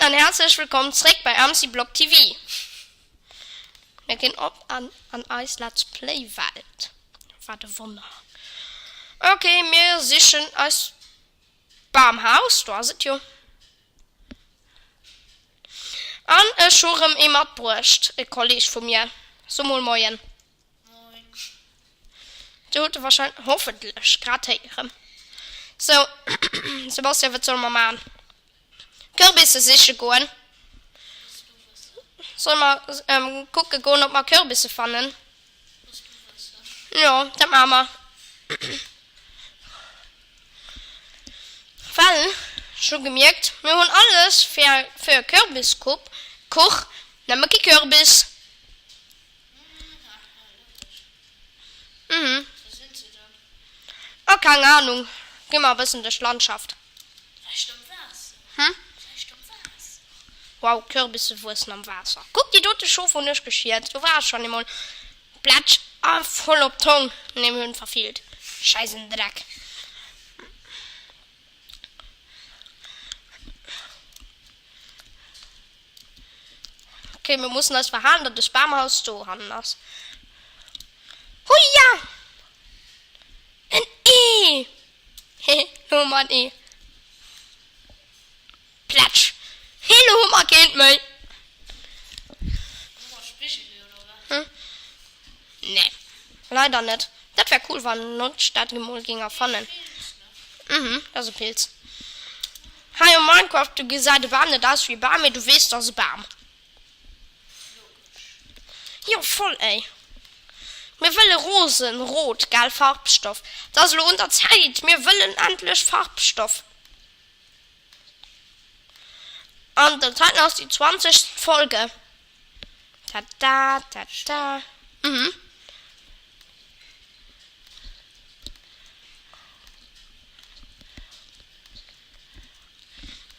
an häerzlech wëllkomm zréck bei MC Blog TV. Mir ginn op an an eis Let's Play Welt. Wat e Wonner. Ok, mir sichen eis Bamhaus, do ass et jo. An ech hu rëm ee matbruecht, e Kolleg vu mir. So mol Moien. Moin. Du hutt e wahrscheinlech, hoffentlech, grad héieren. Sou, Sebastian, wat solle mer maachen? Kürbisse siche goen? Solle mer kucke goen, ob mer Kürbisse fannen? Jo, dat maache mer. Well, ech hu gemierkt, mir hunn alles fir e Kürbiskuch, nëmme kee Kürbis. Mhm. Oh, keng Ahnung. Gi mer e bëssen duerch d'Landschaft. Hm? Wow, Kürbisse wuessen am Waasser. Kuck, déi dote Schof hunn ech geschiert. Do war ech schonn eemol. Plätsch! Ah, voll op d'Tong. Nee, mir hunn verfeelt. Schäissen Dreck. Ok, mir mussen eis verhalen, datt de Bamhaus do hannen ass. Huia! En Ee! Hehe, lo hu mer en Ee. Plätsch! He, lo hu mer keent méi. Hm? Nee, leider net. Dat wär cool, wann Notch dat emol géing erfannen. Mhm, dat ass e Pilz. Hei am Minecraft, do gesäit e Bam net aus wéi e Bam, mee du weess, dat ass e Bam. Jo, voll, ey. Mir wëlle rosen, rot, gell, Farbstoff. Et ass elo un der Zäit, mir wëllen endlech Farbstoff. An dat heiten ass déi zwanzegst Folge. Tada, tada. Mhm.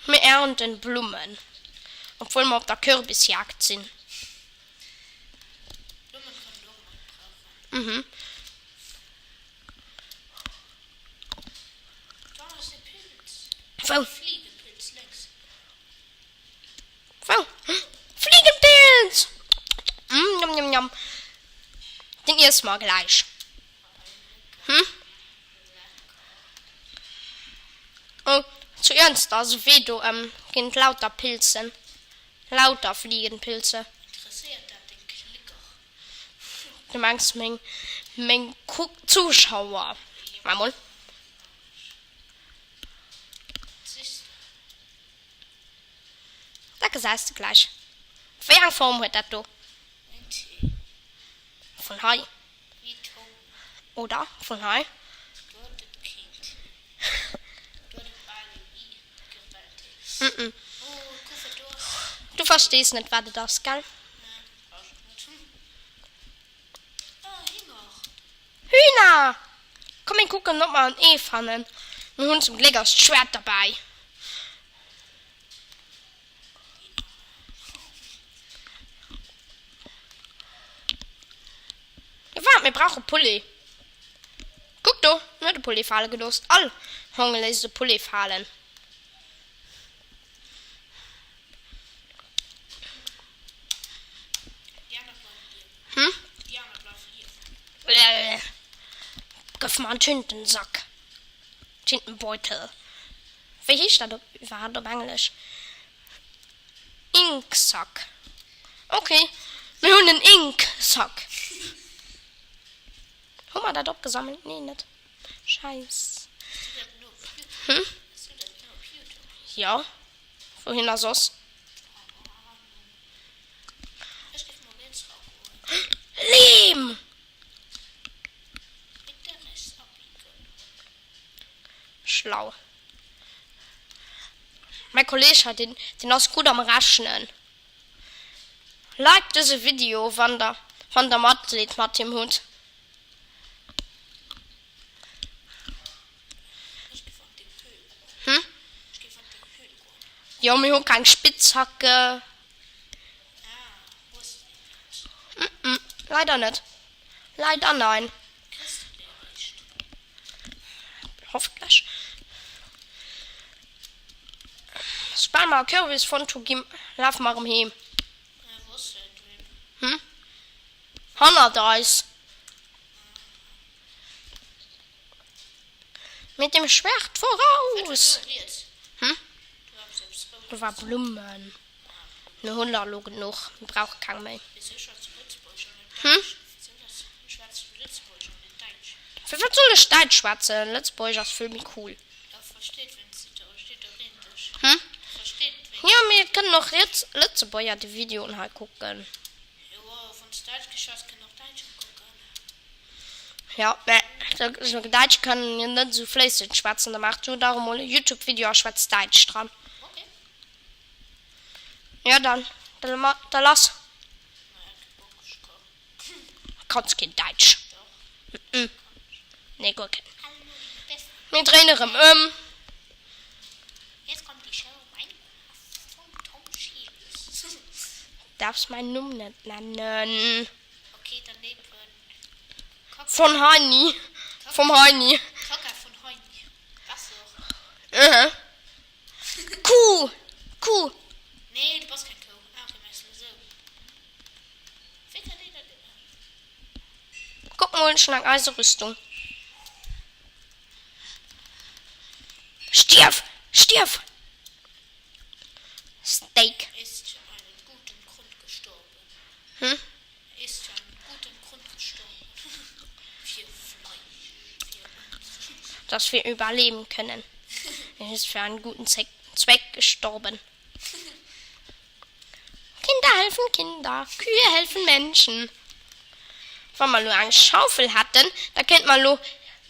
Mir ernten Blummen, obwuel mer op der Kürbisjagd sinn. Blummen kann een och emol brauchen. Mhm. Do ass e Pilz. Wou? Fliegenpilz lénks. Wou? Fliegenpilz! Mm, njam, njam, njam. Den iesse mer gläich. Hm? Oh, zu Iernster ass e Wee, do ginn et lauter Pilzen. Lauter Fliegenpilze. Interesséiert dat deng Klicker? Du mengs meng meng Zuschauer? War mol. Dat gesäis de gläich. Wéi eng Form huet dat do? Vun hei. Oder vun hei. Du verstees net wat et ass, gell? Hühner! Komm mir kucken ob mer en Ee fannen. Mir hunn zum Gléck eist Schwert derbäi. Jo waart, mir brauche Poulet. Kuck do, en huet e Poulet fale gelooss. All Hong léisst e Poulet falen. Hm? Gëff mer en Tintensack. Tintenbeutel. Wéi heescht dat iwwerhaapt op Englesch? Inksack. Ok, mir hunn en Inksack. Hu mer dat opgesammelt? Nee, net. Scheiss. Hm? Jo, wouhinner soss? Leem! Schlau. Mäi Kolleg hei, deen, deen ass gutt am Rechnen. Liked dëse Video, wann der, wann der Matleed mat him hutt. Hm? Jo, mir hu keng Spitzhacke. Mm, leider net. Leider nein. Hoffentlech. Soubal mer e Kürbis fonnt hu gi lafe mer erëm heem. Hm? Hannert eis. Mit dem Schwert voraus! Hm? Do war Blummen. Mir hunn der elo genuch, mir brauche keng méi. Hm? Firwat soll ech Däitsch schwätzen? Lëtzebuergesch ass vill méi cool. Hm? Jo, mee et kënnen och Lëtzebuerger déi Videoen hei kucken. Jo, mä Däitsch kann jo net esou fléissend schwätzen. Da maach du dach emol e Youtube Video a schwätz Däitsch dran. Jo dann, da lass. Kanns keen Däitsch? Nee, guer keen. Mir dréinen erëm ëm. Darfs mäin Numm net nennen. Von Heini. Vom Heini. Äh. Kuh! Kuh! Kuck mol, ech hunn eng Eiserüstung. Stierf! Stierf! Steak. Hm? Dass wir überleben können. Er ist für einen guten Zweck gestorben. Kinder helfen Kinder, Kühe helfen Menschen. Wa mer elo eng Schaufel hätten, da kéinte mer elo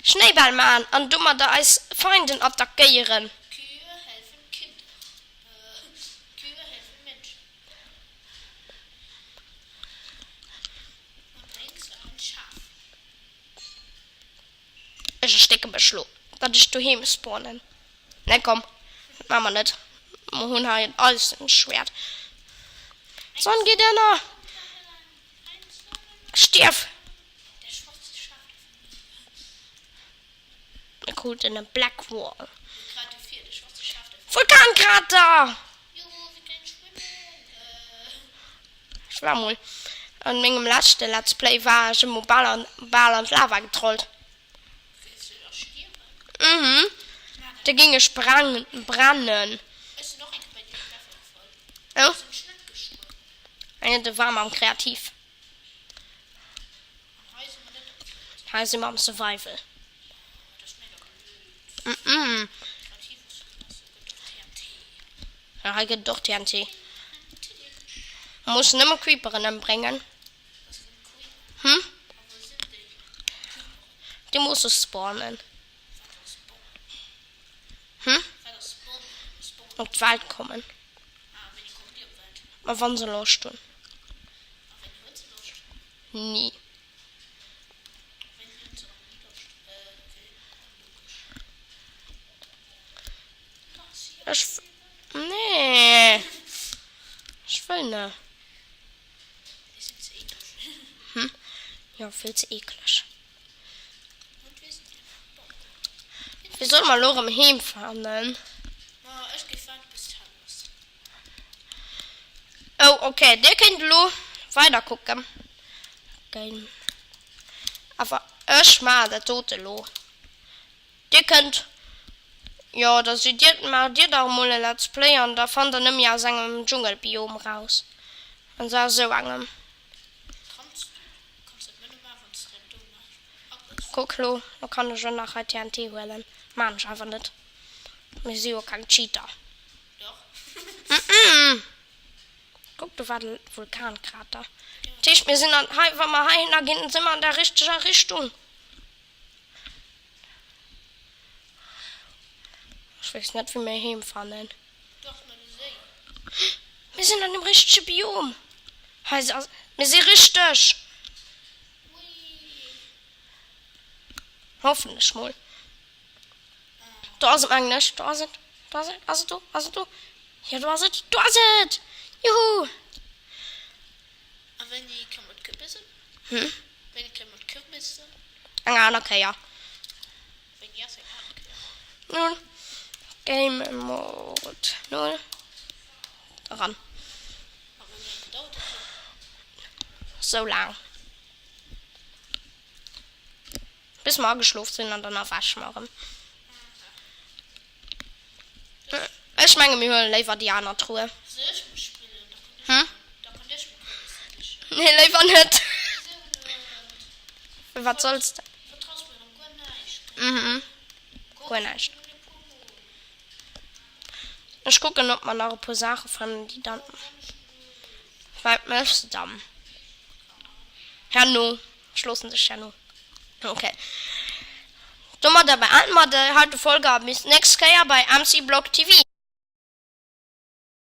Schnéibäll maachen an domadder eis Feinden attackéieren. Kühe helfen Kinder, Kühe helfen Menschen. Und links ein Schaf. Ech erstécke mech lo, datt ech doheem spawnen. Nee komm, dat maache mer net. Mer hunn hei en Eisenschwert. D'Sonn geet ënner. Stierf! Mir kruten e Black Wall. Vulkankrater! Ech war mol an mengem leschte Let's Play war ech emol bal an bal an d'Lava getrollt. Mhm. Da ging ech brang brennen. Oh. De war mam Kreativ. Hei si mer am Survival. Mhm. Ja, hei gëtt et och TNT. Muss nëmme Creeperen ëmbréngen. Hm? Déi musse spawnen. Hm? Op d'Welt kommen. Ma wann se Loscht hunn. Ni. Ech nee ech wëll ne. Hm jo vill ze eekleg. Wéi solle mer elo erëm heem fannen? Oh ok, dir kéint elo weider kucken. Awer ech maachen dat dote elo. Dir kënnt, jo da sidd dir, maacht dir dach emol e Let's Play an da fannt der nëmme aus engem Dschungelbiom raus. An zwar aus esou engem. Kuck lo, lo kann ech och nach hei TNT huelen. Maan ech awer net. Mir si jo keng Cheater. Kuck, do war de Vulkankrater. Dat heescht, mir sinn an, hei, wa mer heihinner ginn, si mer an der richteger Richtung. Ech weess net, wéi mir heem fannen. Mir sinn an dem richtege Biom. Hei ass, mir si richteg. Hoffen ech mol. Do ass et mengen ech. Do ass et. Do ass et. Ass et do? Ass et do? Jo do ass et. Do ass et! Juhu! A wéini kënne mer d'Kürbissen? Hm? Wéini kënne mer d'Kürbissen? Eng aner Kéier. Wéini ass eng aner Kéier? 0 Game Mode 0. Eran. Sou laang. Bis mer ageschlof sinn an dann erwäche mer erëm. Ech menge mir huele léiwer déi aner Truhe. Hm? Nee, léiwer net. Wat solls de? Mhm. Guer näischt. Ech kucken ob mer nach e puer Saache fannen déi dann. Wat méchs de dann? Herno. Ech loossen dech herno. Ok. Domadder beenden mer déi heite Folge a bis nächst Kéier bei MC Blog TV.